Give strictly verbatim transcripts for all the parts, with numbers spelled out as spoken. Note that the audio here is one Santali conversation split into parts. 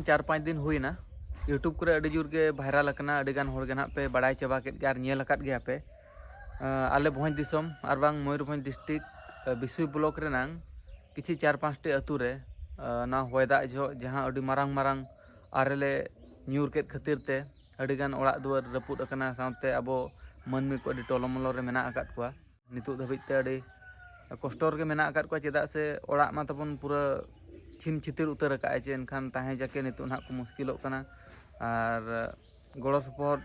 ᱪᱟᱨ ᱯᱟᱸᱪ ᱫᱤᱱ ᱦᱩᱭᱱᱟ, YouTube ᱠᱚᱨᱮ ᱟᱹᱰᱤ ᱡᱳᱨ ᱜᱮ viral ᱟᱠᱟᱱᱟ, ᱟᱹᱰᱤ ᱜᱟᱱ ᱦᱚᱲ ᱜᱮ ᱱᱟᱦᱟᱜ ᱯᱮ ᱵᱟᱲᱟᱭ ᱪᱟᱵᱟ ᱠᱮᱫ ᱜᱮᱭᱟ ᱟᱨ ᱧᱮᱞ ᱟᱠᱟᱫ ᱜᱮᱭᱟ ᱯᱮ᱾ ᱟᱸ, ᱟᱞᱮ ᱵᱷᱚᱸᱡᱽ ᱫᱤᱥᱚᱢ ᱟᱨ ᱵᱟᱝ ᱢᱚᱭᱩᱨᱵᱷᱚᱸᱡᱽ district, ᱟᱸ, ᱵᱤᱥᱩᱭ block ᱨᱮᱱᱟᱝ ᱠᱤᱪᱷᱤ ᱪᱟᱨ ᱯᱟᱸᱪᱴᱤ ᱟᱹᱛᱩ ᱨᱮ, ᱟᱸ, ᱱᱚᱣᱟ ᱦᱚᱭ ᱫᱟᱜ ᱡᱚᱦᱚᱜ ᱡᱟᱦᱟᱸ ᱟᱹᱰᱤ ᱢᱟᱨᱟᱝ ᱢᱟᱨᱟᱝ ᱟᱨᱮᱞ ᱮ ᱧᱩᱨ ᱠᱮᱫ ᱠᱷᱟᱹᱛᱤᱨ ᱛᱮ ᱟᱹᱰᱤ ᱜᱟᱱ ᱚᱲᱟᱜ ᱫᱩᱣᱟᱹᱨ ᱨᱟᱹᱯᱩᱫ ᱟᱠᱟᱱᱟ, ᱥᱟᱶᱛᱮ ᱟᱵᱚ ᱢᱟᱹᱱᱢᱤ ᱠᱚ ᱟᱹᱰᱤ ᱴᱚᱞᱚᱢᱚᱞᱚ ᱨᱮ ᱢᱮᱱᱟᱜ ᱟᱠᱟᱫ ᱠᱚᱣᱟ᱾ ᱱᱤᱛᱚᱜ ᱫᱷᱟᱹᱵᱤᱡ ᱛᱮ ᱟᱹᱰᱤ ᱠᱚᱥᱴᱚ ᱨᱮᱜᱮ ᱢᱮᱱᱟᱜ ᱟᱠᱟᱫ ᱠᱚᱣᱟ, ᱪᱮᱫᱟᱜ ᱥᱮ ᱚᱲᱟᱜ ᱢᱟ ᱛᱟᱵᱚᱱ ᱯᱩᱨᱟᱹ ᱪᱷᱤᱢ ᱪᱷᱤᱛᱤᱨ ᱩᱛᱟᱹᱨ ᱟᱠᱟᱫᱼᱟᱭ, ᱪᱮ ᱮᱱᱠᱷᱟᱱ ᱛᱟᱦᱮᱸ ᱡᱟᱠᱮ ᱱᱤᱛᱚᱜ ᱱᱟᱦᱟᱜ ᱠᱚ ᱢᱩᱥᱠᱤᱞᱚᱜ ᱠᱟᱱᱟ᱾ ᱟᱨ ᱜᱚᱲᱚ ᱥᱚᱯᱚᱦᱚᱫ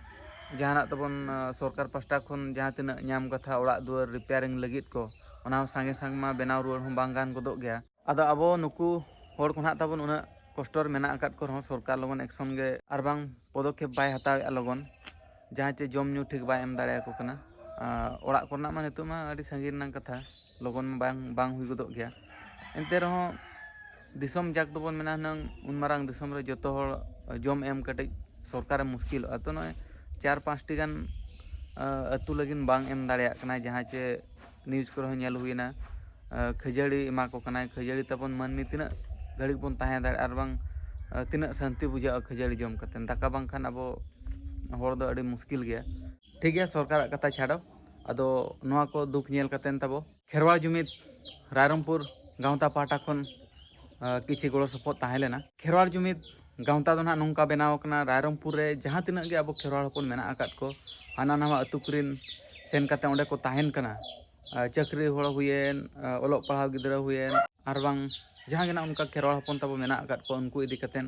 ᱡᱟᱦᱟᱱᱟᱜ ᱛᱟᱵᱚᱱ, ᱟᱸ, ᱥᱚᱨᱠᱟᱨ ᱯᱟᱥᱴᱟ ᱠᱷᱚᱱ ᱡᱟᱦᱟᱸ ᱛᱤᱱᱟᱹᱜ ᱧᱟᱢ ᱠᱟᱛᱷᱟ ᱚᱲᱟᱜ ᱫᱩᱣᱟᱹᱨ repairing ᱞᱟᱹᱜᱤᱫ ᱠᱚ, ᱚᱱᱟ ᱦᱚᱸ ᱥᱟᱸᱜᱮ ᱥᱟᱝ ᱢᱟ ᱵᱮᱱᱟᱣ ᱨᱩᱣᱟᱹᱲ ᱦᱚᱸ ᱵᱟᱝ ᱜᱟᱱ ᱜᱚᱫᱚᱜ ᱜᱮᱭᱟ᱾ ᱟᱫᱚ ᱟᱵᱚ ᱱᱩᱠᱩ ᱦᱚᱲ ᱠᱚ ᱱᱟᱦᱟᱜ ᱛᱟᱵᱚᱱ ᱩᱱᱟᱹᱜ ᱠᱚᱥᱴᱚ ᱨᱮ ᱢᱮᱱᱟᱜ ᱟᱠᱟᱫ ᱠᱚ ᱨᱮᱦᱚᱸ ᱥᱚᱨᱠᱟᱨ ᱞᱚᱜᱚᱱ action ᱜᱮ ᱟᱨ ᱵᱟᱝ ᱯᱚᱫᱚᱠᱷᱮᱯ ᱵᱟᱭ ᱦᱟᱛᱟᱣᱮᱫᱼᱟ ᱞᱚᱜᱚᱱ, ᱡᱟᱦᱟᱸ ᱪᱮ ᱡᱚᱢ ᱧᱩ ᱴᱷᱤᱠ ᱵᱟᱭ ᱮᱢ ᱫᱟᱲᱮᱭᱟᱠᱚ ᱠᱟᱱᱟ᱾ ᱟᱨ ᱚᱲᱟᱜ ᱠᱚᱨᱮᱱᱟᱜ ᱢᱟ ᱱᱤᱛᱚᱜ ᱢᱟ ᱟᱹᱰᱤ ᱥᱟᱺᱜᱤᱧ ᱨᱮᱱᱟᱜ ᱠᱟᱛᱷᱟ, ᱞᱚᱜᱚᱱ ᱢᱟ ᱵᱟᱝ, ᱵᱟᱝ ᱦᱩᱭ ᱜᱚᱫᱚᱜ ᱜᱮᱭᱟ᱾ ᱮᱱᱛᱮ ᱨᱮᱦᱚᱸ ᱫᱤᱥᱚᱢ ᱡᱟᱠ ᱫᱚᱵᱚᱱ ᱢᱮᱱᱟ ᱦᱩᱱᱟᱹᱝ, ᱩᱱ ᱢᱟᱨᱟᱝ ᱫᱤᱥᱚᱢ ᱨᱮ ᱡᱚᱛᱚ ᱦᱚᱲ ᱡᱚᱢ ᱮᱢ ᱠᱟᱹᱴᱤᱡ ᱥᱚᱨᱠᱟᱨᱮ ᱢᱩᱥᱠᱤᱞᱚᱜᱼᱟ᱾ ᱛᱚ ᱱᱚᱜᱼᱚᱭ ᱪᱟᱨ ᱯᱟᱸᱪᱴᱤ ᱜᱟᱱ, ᱟᱸ, ᱟᱹᱛᱩ ᱞᱟᱹᱜᱤᱫ ᱵᱟᱝ ᱮᱢ ᱫᱟᱲᱮᱭᱟᱜ ᱠᱟᱱᱟ, ᱡᱟᱦᱟᱸ ᱪᱮ news ᱠᱚᱨᱮ ᱦᱚᱸ ᱧᱮᱞ ᱦᱩᱭᱱᱟ, ᱟᱸ, ᱠᱷᱟᱹᱡᱟᱹᱲᱤ ᱮᱢᱟ ᱠᱚ ᱠᱟᱱᱟᱭ᱾ ᱠᱷᱟᱹᱡᱟᱹᱲᱤ ᱛᱟᱵᱚᱱ ᱢᱟᱹᱱᱢᱤ ᱛᱤᱱᱟᱹᱜ ᱜᱷᱟᱹᱲᱤᱡ ᱵᱚᱱ ᱛᱟᱦᱮᱸ ᱫᱟᱲᱮᱭᱟᱜᱼᱟ ᱟᱨ ᱵᱟᱝ, ᱟᱸ, ᱛᱤᱱᱟᱹᱜ ᱥᱟᱹᱱᱛᱤ ᱵᱩᱡᱷᱟᱹᱜᱼᱟ ᱠᱷᱟᱹᱡᱟᱹᱲᱤ ᱡᱚᱢ ᱠᱟᱛᱮ? ᱫᱟᱠᱟ ᱵᱟᱝᱠᱷᱟᱱ ᱟᱵᱚ ᱦᱚᱲ ᱫᱚ ᱟᱹᱰᱤ ᱢᱩᱥᱠᱤᱞ ᱜᱮᱭᱟ᱾ ᱴᱷᱤᱠ ᱜᱮᱭᱟ, ᱥᱚᱨᱠᱟᱨᱟᱜ ᱠᱟᱛᱷᱟ ᱪᱷᱟᱰᱚ, ᱟᱫᱚ ᱱᱚᱣᱟ ᱠᱚ ᱫᱩᱠ ᱧᱮᱞ ᱠᱟᱛᱮᱱ ᱛᱟᱵᱚ ᱠᱷᱮᱨᱣᱟᱲ ᱡᱩᱢᱤᱫ ᱨᱟᱭᱨᱚᱝᱯᱩᱨ ᱜᱟᱶᱛᱟ ᱯᱟᱦᱴᱟ ᱠᱷᱚᱱ, ᱟᱸ, ᱠᱤᱪᱷᱤ ᱜᱚᱲᱚ ᱥᱚᱯᱚᱦᱚᱫ ᱛᱟᱦᱮᱸ ᱞᱮᱱᱟ᱾ ᱠᱷᱮᱨᱣᱟᱲ ᱡᱩᱢᱤᱫ ᱜᱟᱶᱛᱟ ᱫᱚ ᱱᱟᱦᱟᱜ ᱱᱚᱝᱠᱟ ᱵᱮᱱᱟᱣ ᱟᱠᱟᱱᱟ, ᱨᱟᱭᱨᱚᱝᱯᱩᱨ ᱨᱮ ᱡᱟᱦᱟᱸ ᱛᱤᱱᱟᱹᱜ ᱜᱮ ᱟᱵᱚ ᱠᱷᱮᱨᱣᱟᱲ ᱦᱚᱯᱚᱱ ᱢᱮᱱᱟᱜ ᱟᱠᱟᱫ ᱠᱚ, ᱦᱟᱱᱟ ᱱᱟᱣᱟ ᱟᱹᱛᱩ ᱠᱚᱨᱮᱱ ᱥᱮᱱ ᱠᱟᱛᱮ ᱚᱸᱰᱮ ᱠᱚ ᱛᱟᱦᱮᱱ ᱠᱟᱱᱟ᱾ ᱟᱨ ᱪᱟᱹᱠᱨᱤ ᱦᱚᱲ ᱦᱩᱭᱮᱱ, ᱟᱨ ᱚᱞᱚᱜ ᱯᱟᱲᱦᱟᱣ ᱜᱤᱫᱽᱨᱟᱹ ᱦᱩᱭᱮᱱ, ᱟᱨ ᱵᱟᱝ ᱡᱟᱦᱟᱸ ᱜᱮ ᱱᱟᱜ ᱚᱱᱠᱟ ᱠᱷᱮᱨᱣᱟᱲ ᱦᱚᱯᱚᱱ ᱛᱟᱵᱚ ᱢᱮᱱᱟᱜ ᱟᱠᱟᱫ ᱠᱚᱣᱟ, ᱩᱱᱠᱩ ᱤᱫᱤ ᱠᱟᱛᱮ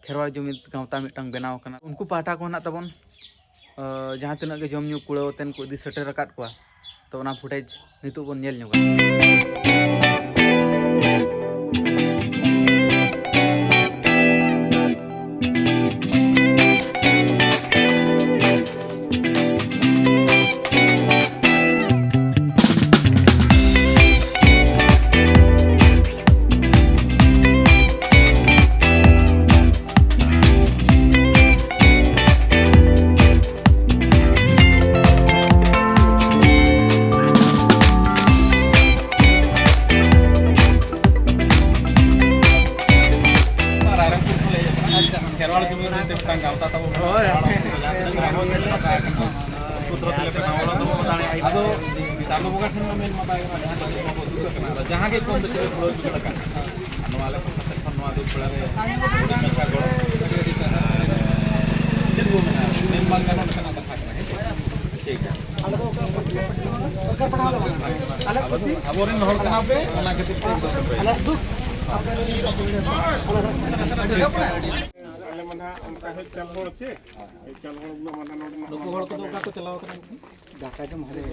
ᱠᱷᱮᱨᱣᱟᱲ ᱡᱩᱢᱤᱫ ᱜᱟᱶᱛᱟ ᱢᱤᱫᱴᱟᱝ ᱵᱮᱱᱟᱣ ᱟᱠᱟᱱᱟ᱾ ᱩᱱᱠᱩ ᱯᱟᱦᱴᱟ ᱠᱷᱚᱱ ᱱᱟᱜ ᱛᱟᱵᱚᱱ, ᱟᱨ ᱡᱟᱦᱟᱸ ᱛᱤᱱᱟᱹᱜ ᱜᱮ ᱡᱚᱢ ᱧᱩ ᱠᱩᱲᱟᱹᱣ ᱟᱛᱮᱱ ᱠᱚ ᱤᱫᱤ ᱥᱮᱴᱮᱨ ᱟᱠᱟᱫ ᱠᱚᱣᱟ, ᱛᱚ ᱚᱱᱟ footage ᱱᱤᱛᱚᱜ ᱵᱚᱱ ᱧᱮᱞ ᱧᱚᱜᱟ᱾ ᱟᱫᱚ ᱪᱟᱸᱫᱚ ᱵᱚᱸᱜᱟ ᱴᱷᱮᱱ ᱢᱟ ᱢᱮᱱ ᱢᱟ ᱵᱟᱭ ᱜᱟᱱᱚᱜᱼᱟ, ᱡᱟᱦᱟᱸ ᱛᱤᱱᱟᱹᱜ ᱢᱟᱵᱚ ᱫᱩᱠ ᱟᱠᱟᱱᱟ, ᱟᱫᱚ ᱡᱟᱦᱟᱸ ᱜᱮ ᱠᱚᱢ ᱵᱮᱥᱤ ᱞᱮ ᱠᱩᱲᱟᱹᱣ ᱡᱩᱜᱟᱹᱲ ᱟᱠᱟᱫ, ᱟᱨ ᱱᱚᱣᱟ ᱟᱞᱮ ᱯᱟᱦᱴᱟ ᱥᱮᱫ ᱠᱷᱚᱱ ᱱᱚᱣᱟ ᱫᱩᱠ ᱵᱮᱲᱟ ᱨᱮ ᱦᱩᱰᱤᱧ ᱢᱟᱪᱷᱟ ᱜᱚᱲᱚ ᱟᱹᱰᱤ ᱟᱹᱰᱤ ᱥᱟᱨᱦᱟᱣ᱾ ᱪᱮᱫ ᱵᱚ ᱢᱮᱱᱟ, ᱢᱮᱱ ᱵᱟᱝ ᱜᱟᱱᱚᱜ ᱞᱮᱠᱟᱱᱟᱜ ᱠᱟᱛᱷᱟ ᱠᱟᱱᱟ, ᱦᱮᱸ ᱪᱮ? ᱴᱷᱤᱠ ᱜᱮᱭᱟ᱾ ᱟᱞᱮ ᱫᱚ ᱚᱠᱟ ᱯᱟᱹᱴᱤᱭᱟᱹ ᱯᱟᱹᱴᱤᱭᱟᱹ ᱵᱟᱝ, ᱥᱚᱨᱠᱟᱨ ᱯᱟᱦᱴᱟ ᱦᱚᱸ ᱵᱟᱝ᱾ ᱟᱞᱮ ᱟᱵᱚ ᱠᱩᱥᱤ, ᱟᱵᱚᱨᱮᱱ ᱦᱚᱲ ᱠᱟᱱᱟ ᱯᱮ, ᱚᱱᱟ ᱠᱷᱟᱹᱛᱤᱨ ᱛᱮ ᱮᱠᱫᱚᱢ ᱯᱮ ᱟᱞᱮ ᱫᱩᱠ᱾ ᱟᱞᱮ ᱢᱟ ᱱᱟᱦᱟᱜ ᱚᱱᱠᱟ ᱦᱮᱡ ᱪᱟᱞ ᱦᱚᱲ ᱪᱮ? ᱦᱮᱡ ᱪᱟᱞ ᱦᱚᱲ ᱩᱱᱟᱹᱜ ᱢᱟᱱᱟ ᱱᱚᱰᱮ ᱱᱟᱜ ᱱᱩᱠᱩ ᱦᱚᱲ ᱠᱚᱫᱚ ᱚᱠᱟ ᱠᱚ ᱪᱟᱞᱟᱣ ᱠᱟᱱᱟ? ᱫᱟᱠᱟ ᱡᱚᱢ ᱦᱟᱞᱮ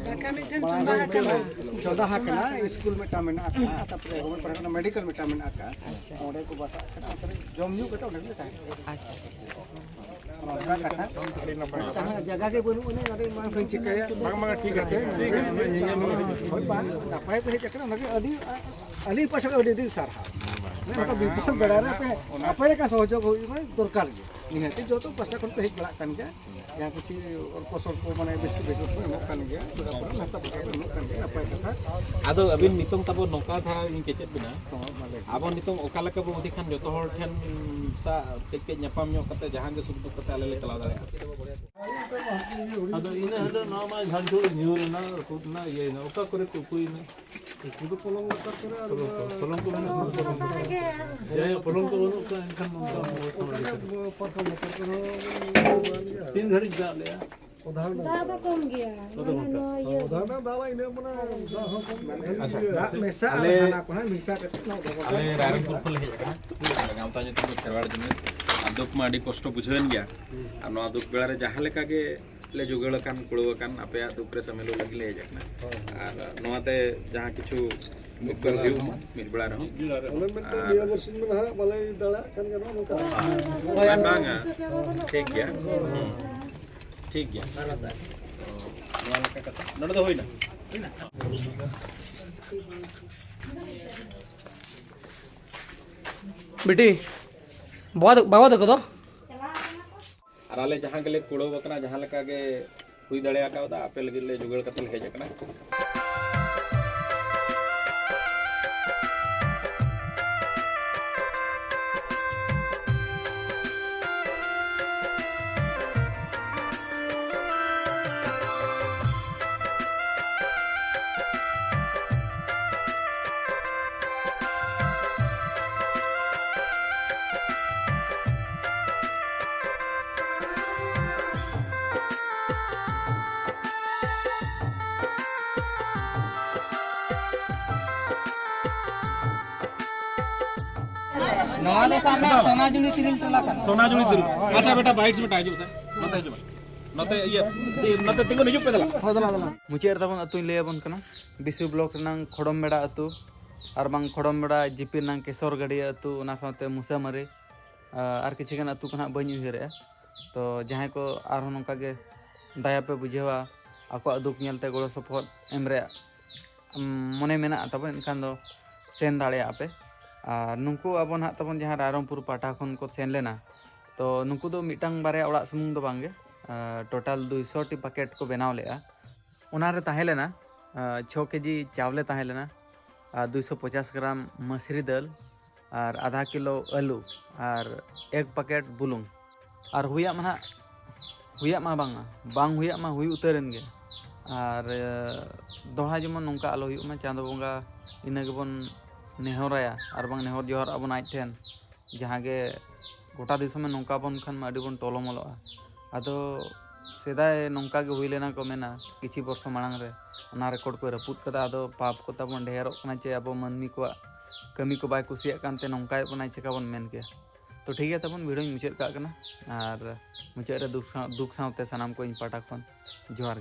ᱫᱟᱠᱟ ᱢᱤᱫᱴᱷᱮᱱ ᱪᱚᱸᱫᱟ ᱟᱠᱟᱱᱟ᱾ ᱪᱚᱸᱫᱟ ᱟᱠᱟᱱᱟ, ᱥᱠᱩᱞ ᱢᱤᱫᱴᱟᱝ ᱢᱮᱱᱟᱜ ᱟᱠᱟᱫᱼᱟ, ᱛᱟᱨᱯᱚᱨᱮ ᱜᱚᱵᱷᱚᱨᱱᱢᱮᱱᱴ ᱯᱟᱦᱴᱟ ᱠᱷᱚᱱᱟᱜ ᱢᱮᱰᱤᱠᱮᱞ ᱢᱤᱫᱴᱟᱝ ᱢᱮᱱᱟᱜ ᱟᱠᱟᱫᱼᱟ᱾ ᱟᱪᱪᱷᱟ᱾ ᱚᱸᱰᱮ ᱠᱚ ᱵᱟᱥᱟᱜ ᱠᱟᱱᱟ, ᱚᱱᱛᱮ ᱨᱮ ᱡᱚᱢ ᱧᱩ ᱠᱟᱛᱮ ᱚᱸᱰᱮ ᱜᱮᱞᱮ ᱛᱟᱦᱮᱱ ᱠᱟᱱᱟ᱾ ᱟᱪᱪᱷᱟ᱾ ᱚᱱᱠᱟ ᱠᱟᱛᱷᱟ᱾ ᱟᱹᱰᱤ ᱱᱟᱯᱟᱭ ᱠᱟᱛᱷᱟ᱾ ᱡᱟᱦᱟᱸ ᱡᱟᱭᱜᱟ ᱜᱮ ᱵᱟᱹᱱᱩᱜ ᱟᱹᱱᱤᱡ, ᱚᱸᱰᱮ ᱢᱟ ᱵᱟᱹᱧ ᱪᱤᱠᱟᱹᱭᱟ᱾ ᱵᱟᱝ, ᱵᱟᱝ, ᱴᱷᱤᱠ ᱜᱮᱭᱟ, ᱴᱷᱤᱠ ᱜᱮᱭᱟ, ᱴᱷᱤᱠ ᱜᱮᱭᱟ᱾ ᱦᱳᱭ, ᱵᱟᱝ, ᱱᱟᱯᱟᱭ ᱯᱮ ᱦᱮᱡ ᱟᱠᱟᱱᱟ, ᱚᱱᱟᱜᱮ ᱟᱹᱰᱤ, ᱟᱹᱞᱤᱧ ᱯᱟᱥᱴᱟ ᱠᱷᱚᱱ ᱟᱹᱰᱤ, ᱟᱹᱰᱤ ᱥᱟᱨᱦᱟᱣ᱾ ᱦᱮᱸ, ᱵᱟᱝ, ᱱᱚᱝᱠᱟ ᱵᱤᱯᱚᱫ ᱚᱱᱟ, ᱵᱮᱲᱟ ᱨᱮ ᱚᱱᱟ, ᱟᱯᱮ, ᱚᱱᱟ ᱟᱯᱮ ᱞᱮᱠᱟ ᱥᱚᱦᱚᱡᱳᱜᱽ ᱦᱩᱭᱩᱜ ᱢᱟ ᱫᱚᱨᱠᱟᱨ ᱜᱮ᱾ ᱱᱤᱦᱟᱹᱛᱤ ᱡᱚᱛᱚ ᱯᱟᱥᱴᱟ ᱠᱷᱚᱱ ᱯᱮ ᱦᱮᱡ ᱵᱟᱲᱟᱜ ᱠᱟᱱ ᱜᱮᱭᱟ᱾ ᱡᱟᱦᱟᱸ ᱠᱤᱪᱷᱩ ᱚᱞᱯᱚ ᱥᱚᱞᱯᱚ ᱢᱟᱱᱮ ᱵᱤᱥᱠᱩᱴ ᱵᱤᱥᱠᱩᱴ ᱠᱚ ᱮᱢᱚᱜ ᱠᱟᱱ ᱜᱮᱭᱟ, ᱯᱮᱲᱟ ᱯᱟᱹᱲᱦᱟᱹ ᱱᱟᱥᱛᱟ ᱯᱟᱛᱟ ᱠᱚ ᱮᱢᱚᱜ ᱠᱟᱱ ᱜᱮᱭᱟ, ᱱᱟᱯᱟᱭ ᱠᱟᱛᱷᱟ᱾ ᱟᱫᱚ ᱟᱹᱵᱤᱱ ᱱᱤᱛᱚᱝ ᱛᱟᱵᱚ ᱱᱚᱝᱠᱟ ᱫᱷᱟᱨᱟ ᱤᱧ ᱠᱮᱪᱮᱫ ᱵᱤᱱᱟ, ᱟᱵᱚ ᱱᱤᱛᱚᱝ ᱚᱠᱟ ᱞᱮᱠᱟ ᱵᱚ ᱤᱫᱤ ᱠᱷᱟᱱ ᱡᱚᱛᱚ ᱦᱚᱲ ᱴᱷᱮᱱ ᱥᱟ-, ᱠᱟᱹᱡ ᱠᱟᱹᱡ ᱧᱟᱯᱟᱢ ᱧᱚᱜ ᱠᱟᱛᱮ ᱡᱟᱦᱟᱸ ᱜᱮ ᱥᱩᱠ ᱫᱩᱠ ᱠᱟᱛᱮ ᱟᱞᱮ ᱞᱮ ᱪᱟᱞᱟᱣ ᱫᱟᱲᱮᱭᱟᱜᱼᱟ᱾ ᱟᱫᱚ ᱤᱱᱟᱹ ᱦᱤᱞᱳᱜ ᱱᱚᱣᱟ ᱢᱟ ᱡᱷᱟᱲ ᱡᱷᱩᱲ ᱧᱩᱨ ᱮᱱᱟ, ᱨᱟᱹᱯᱩᱫ ᱮᱱᱟ, ᱤᱭᱟᱹᱭᱮᱱᱟ, ᱚᱠᱟ ᱠᱚᱨᱮ ᱠᱚ ᱩᱠᱩᱭᱮᱱᱟ? ᱩᱱᱠᱩ ᱫᱚ ᱯᱚᱞᱚᱝ ᱞᱟᱛᱟᱨ ᱠᱚᱨᱮ ᱟᱨ ᱯᱚᱞᱚᱝ ᱠᱚ, ᱯᱚᱞᱚᱝ ᱠᱚ ᱢᱮᱱᱟᱜᱼᱟ᱾ ᱯᱚᱞᱚᱝ ᱠᱚ ᱵᱟᱹᱱᱩᱜ ᱠᱷᱟᱱ ᱮᱱᱠᱷᱟᱱ ᱱᱚᱝᱠᱟ ᱚᱵᱚᱥᱛᱷᱟ ᱦᱩᱭ ᱠᱟᱱᱟ᱾ ᱯᱟᱨᱠᱚᱢ ᱞᱟᱛᱟᱨ ᱠᱚᱨᱮ ᱦᱚᱸ ᱵᱟᱝ ᱜᱮᱭᱟ᱾ ᱛᱤᱱ ᱜᱷᱟᱹᱲᱤᱡ ᱫᱟᱜ ᱞᱮᱜᱼᱟ? ᱫᱟᱜ ᱫᱚ ᱠᱚᱢ ᱜᱮᱭᱟ, ᱠᱚᱛᱚ ᱢᱟᱱᱮ ᱜᱷᱚᱱᱴᱟ? ᱱᱚᱣᱟ ᱤᱭᱟᱹ ᱫᱟᱜ ᱫᱟᱜ ᱞᱟᱭ ᱤᱱᱟᱹ ᱢᱟᱱᱮ ᱫᱟᱜ ᱦᱚᱸ ᱠᱚᱢ ᱜᱮᱭᱟ, ᱠᱷᱟᱹᱞᱤ ᱟᱪᱪᱷᱟ, ᱤᱭᱟᱹ ᱫᱟᱜ ᱢᱮᱥᱟ ᱟᱞᱮ, ᱟᱨ ᱦᱟᱱᱟ ᱠᱚ ᱦᱟᱸᱜ ᱢᱮᱥᱟ ᱠᱟᱛᱮ ᱱᱚᱣᱟ ᱫᱚ ᱟᱞᱮ ᱨᱟᱭᱨᱚᱝᱯᱩᱨ ᱠᱷᱚᱱ ᱞᱮ ᱦᱮᱡ ᱟᱠᱟᱱᱟ᱾ ᱜᱟᱶᱛᱟ ᱧᱩᱛᱩᱢ ᱫᱚ ᱠᱷᱮᱨᱣᱟᱲ ᱡᱩᱢᱤᱫ᱾ ᱟᱨ ᱫᱩᱠ ᱢᱟ ᱟᱹᱰᱤ ᱠᱚᱥᱴᱚ ᱵᱩᱡᱷᱟᱹᱣᱮᱱ ᱜᱮᱭᱟ᱾ ᱟᱨ ᱱᱚᱣᱟ ᱫᱩᱠ ᱵᱮᱲᱟ ᱨᱮ ᱡᱟᱦᱟᱸ ᱞᱮᱠᱟ ᱜᱮ ᱞᱮ ᱡᱩᱜᱟᱹᱲ ᱟᱠᱟᱱ, ᱠᱩᱲᱟᱹᱣ ᱟᱠᱟᱱ, ᱟᱯᱮᱭᱟᱜ ᱫᱩᱠ ᱨᱮ ᱥᱟᱢᱤᱞᱚᱜ ᱞᱟᱹᱜᱤᱫ ᱞᱮ ᱦᱮᱡ ᱟᱠᱟᱱᱟ᱾ ᱦᱳᱭ᱾ ᱟᱨ ᱱᱚᱣᱟᱛᱮ ᱡᱟᱦᱟᱸ ᱠᱤᱪᱷᱩ ᱢᱤᱫ ᱩᱯᱠᱟᱹᱨ ᱵᱮᱲᱟ ᱦᱩᱭᱩᱜ ᱨᱮᱦᱚᱸ᱾ ᱢᱟ, ᱢᱤᱫ ᱵᱮᱲᱟ ᱨᱮᱦᱚᱸ᱾ ᱚᱱᱮ ᱢᱤᱫᱴᱮᱱ ᱟᱨ ᱱᱤᱭᱟᱹ ᱵᱟᱨᱥᱤᱧ ᱢᱟ ᱱᱟᱦᱟᱜ ᱵᱟᱞᱮ ᱫᱟᱲᱮᱭᱟᱜ ᱠᱟᱱ ᱜᱮ ᱱᱚᱜᱼᱚ ᱱᱚᱝᱠᱟ᱾ ᱦᱳᱭ, ᱵᱟᱝᱟ, ᱴᱷᱤᱠ ᱜᱮᱭᱟ᱾ ᱦᱩᱸ᱾ ᱴᱷᱤᱠ ᱜᱮᱭᱟ᱾ ᱛᱚ, ᱱᱚᱣᱟ ᱞᱮᱠᱟ ᱠᱟᱛᱷᱟ᱾ ᱱᱚᱰᱮ ᱫᱚ ᱦᱩᱭᱱᱟ᱾ ᱵᱤᱴᱤ, ᱵᱟᱵᱟ ᱛᱟᱠᱚ, ᱵᱟᱵᱟ ᱛᱟᱠᱚ ᱫᱚ? ᱟᱨ ᱟᱞᱮ ᱡᱟᱦᱟᱸ ᱜᱮᱞᱮ ᱠᱩᱲᱟᱹᱣ ᱟᱠᱟᱱᱟ, ᱡᱟᱦᱟᱸ ᱞᱮᱠᱟ ᱜᱮ ᱦᱩᱭ ᱫᱟᱲᱮ ᱟᱠᱟᱣᱫᱟ, ᱟᱯᱮ ᱞᱟᱹᱜᱤᱫ ᱞᱮ ᱡᱳᱜᱟᱲ ᱠᱟᱛᱮ ᱞᱮ ᱦᱮᱡ ᱟᱠᱟᱱᱟ᱾ ᱱᱚᱣᱟ ᱫᱚ ᱥᱟᱨᱱᱟ ᱥᱚᱱᱟᱡᱩᱲᱤ ᱛᱤᱨᱤᱞ ᱴᱚᱞᱟ ᱠᱟᱱᱟ᱾ ᱥᱚᱱᱟᱡᱩᱲᱤ ᱛᱤᱨᱤᱞ᱾ ᱟᱪᱪᱷᱟ ᱵᱮᱴᱟ, ᱵᱟᱭᱤᱴᱥ ᱵᱮᱴᱟ, ᱦᱤᱡᱩᱜ ᱥᱮ᱾ ᱱᱚᱛᱮ ᱦᱤᱡᱩᱜ ᱢᱮ᱾ ᱱᱚᱛᱮ ᱤᱭᱟᱹ, ᱱᱚᱛᱮ ᱛᱤᱸᱜᱩᱱ ᱦᱤᱡᱩᱜ ᱯᱮ ᱫᱮᱞᱟ᱾ ᱢᱩᱪᱟᱹᱫ ᱨᱮ ᱛᱟᱵᱚᱱ ᱟᱹᱛᱩᱧ ᱞᱟᱹᱭ ᱟᱵᱚᱱ ᱠᱟᱱᱟ, ᱵᱤᱥᱩ ᱵᱞᱚᱠ ᱨᱮᱱᱟᱝ ᱠᱷᱚᱲᱚᱢ ᱵᱮᱲᱟ ᱟᱹᱛᱩ, ᱟᱨ ᱵᱟᱝ ᱠᱷᱚᱲᱚᱢ ᱵᱮᱲᱟ ᱡᱤᱯᱤ ᱨᱮᱱᱟᱝ ᱠᱮᱥᱚᱨ ᱜᱟᱹᱰᱭᱟᱹ ᱟᱹᱛᱩ, ᱚᱱᱟ ᱥᱟᱶᱛᱮ ᱢᱩᱥᱟᱢᱟᱨᱤ, ᱟᱨ ᱠᱤᱪᱷᱩ ᱜᱟᱱ ᱟᱹᱛᱩ ᱠᱚ ᱱᱟᱦᱟᱜ ᱵᱟᱹᱧ ᱩᱭᱦᱟᱹᱨᱮᱜᱼᱟ᱾ ᱛᱚ ᱡᱟᱦᱟᱸᱭ ᱠᱚ ᱟᱨᱦᱚᱸ ᱱᱚᱝᱠᱟ ᱜᱮ ᱫᱟᱭᱟ ᱯᱮ ᱵᱩᱡᱷᱟᱹᱣᱟ, ᱟᱠᱚᱣᱟᱜ ᱫᱩᱠ ᱧᱮᱞᱛᱮ ᱜᱚᱲᱚ ᱥᱚᱯᱚᱦᱚᱫ ᱮᱢ ᱨᱮᱭᱟᱜ ᱩᱢ, ᱢᱚᱱᱮ ᱢᱮᱱᱟᱜᱼᱟ ᱛᱟᱵᱚᱱ, ᱮᱱᱠᱷᱟᱱ ᱫᱚ ᱥᱮᱱ ᱫᱟᱲᱮᱭᱟᱜᱼᱟ ᱯᱮ᱾ ᱟᱨ ᱱᱩᱠᱩ ᱟᱵᱚ ᱱᱟᱦᱟᱜ ᱛᱟᱵᱚᱱ ᱡᱟᱦᱟᱸ ᱨᱟᱭᱨᱚᱝᱯᱩᱨ ᱯᱟᱦᱴᱟ ᱠᱷᱚᱱ ᱠᱚ ᱥᱮᱱ ᱞᱮᱱᱟ, ᱛᱚ ᱱᱩᱠᱩ ᱫᱚ ᱢᱤᱫᱴᱟᱝ ᱵᱟᱨᱭᱟ ᱚᱲᱟᱜ ᱥᱩᱢᱩᱝ ᱫᱚ ᱵᱟᱝᱜᱮ, ᱴᱳᱴᱟᱞ ᱫᱩᱭᱥᱚ ᱴᱤ ᱯᱮᱠᱮᱴ ᱠᱚ ᱵᱮᱱᱟᱣ ᱞᱮᱫᱼᱟ᱾ ᱚᱱᱟᱨᱮ ᱛᱟᱦᱮᱸ ᱞᱮᱱᱟ ᱟᱨ, ᱪᱷᱚ ᱠᱮᱡᱤ ᱪᱟᱣᱞᱮ ᱛᱟᱦᱮᱸ ᱞᱮᱱᱟ, ᱟᱨ ᱫᱩᱭᱥᱚ ᱯᱚᱪᱟᱥ ᱜᱨᱟᱢ ᱢᱟᱹᱥᱨᱤ ᱫᱟᱹᱞ, ᱟᱨ ᱟᱫᱷᱟ ᱠᱤᱞᱳ ᱟᱹᱞᱩ, ᱟᱨ ᱮᱠ ᱯᱮᱠᱮᱴ ᱵᱩᱞᱩᱝ᱾ ᱟᱨ ᱦᱩᱭᱟᱜ ᱢᱟ ᱱᱟᱦᱟᱜ, ᱦᱩᱭᱟᱜ ᱢᱟ ᱵᱟᱝᱟ, ᱵᱟᱝ ᱦᱩᱭᱟᱜ ᱢᱟ, ᱦᱩᱭ ᱩᱛᱟᱹᱨᱮᱱ ᱜᱮ᱾ ᱟᱨ ᱫᱚᱦᱲᱟ ᱡᱮᱢᱚᱱ ᱱᱚᱝᱠᱟ ᱟᱞᱚ ᱦᱩᱭᱩᱜ ᱢᱟ, ᱪᱟᱸᱫᱚ ᱵᱚᱸᱜᱟ ᱤᱱᱟᱹ ᱜᱮᱵᱚᱱ ᱱᱮᱦᱚᱨᱟᱭᱟ, ᱟᱨ ᱵᱟᱝ ᱱᱮᱦᱚᱨ ᱡᱚᱦᱟᱨ ᱟᱵᱚᱱ ᱟᱡ ᱴᱷᱮᱱ, ᱡᱟᱦᱟᱸ ᱜᱮ ᱜᱚᱴᱟ ᱫᱤᱥᱚᱢᱮ ᱱᱚᱝᱠᱟ ᱵᱚᱱ ᱠᱷᱟᱱ ᱢᱟ ᱟᱹᱰᱤ ᱵᱚᱱ ᱴᱚᱞᱚᱢᱚᱞᱚᱜᱼᱟ᱾ ᱟᱫᱚ ᱥᱮᱫᱟᱭ ᱱᱚᱝᱠᱟ ᱜᱮ ᱦᱩᱭ ᱞᱮᱱᱟ ᱠᱚ ᱢᱮᱱᱟ, ᱠᱤᱪᱷᱩ ᱵᱚᱨᱥᱚ ᱢᱟᱲᱟᱝ ᱨᱮ ᱚᱱᱟ ᱨᱮᱠᱚᱨᱰ ᱠᱚ ᱨᱟᱹᱯᱩᱫ ᱠᱟᱫᱟ᱾ ᱟᱫᱚ ᱯᱟᱯ ᱠᱚ ᱛᱟᱵᱚᱱ ᱰᱷᱮᱨᱚᱜ ᱠᱟᱱᱟ ᱪᱮ ᱟᱵᱚ ᱢᱟᱹᱱᱢᱤ ᱠᱚᱣᱟᱜ ᱠᱟᱹᱢᱤ ᱠᱚ ᱵᱟᱭ ᱠᱩᱥᱤᱭᱟᱜ ᱠᱟᱱᱛᱮ ᱱᱚᱝᱠᱟᱭᱮᱫ ᱵᱚᱱᱟᱭ, ᱪᱮᱠᱟ ᱵᱚᱱ ᱢᱮᱱ ᱠᱮᱭᱟ? ᱛᱚ ᱴᱷᱤᱠ ᱜᱮᱭᱟ, ᱛᱟᱵᱚᱱ ᱵᱷᱤᱰᱤᱭᱳᱧ ᱢᱩᱪᱟᱹᱫ ᱠᱟᱜ ᱠᱟᱱᱟ᱾ ᱟᱨ ᱢᱩᱪᱟᱹᱫ ᱨᱮ ᱫᱩᱠ ᱥᱟᱶ, ᱫᱩᱠ ᱥᱟᱶᱛᱮ ᱥᱟᱱᱟᱢ ᱠᱚ ᱤᱧ ᱯᱟᱦᱴᱟ ᱠᱷᱚᱱ ᱡᱚᱦᱟᱨ᱾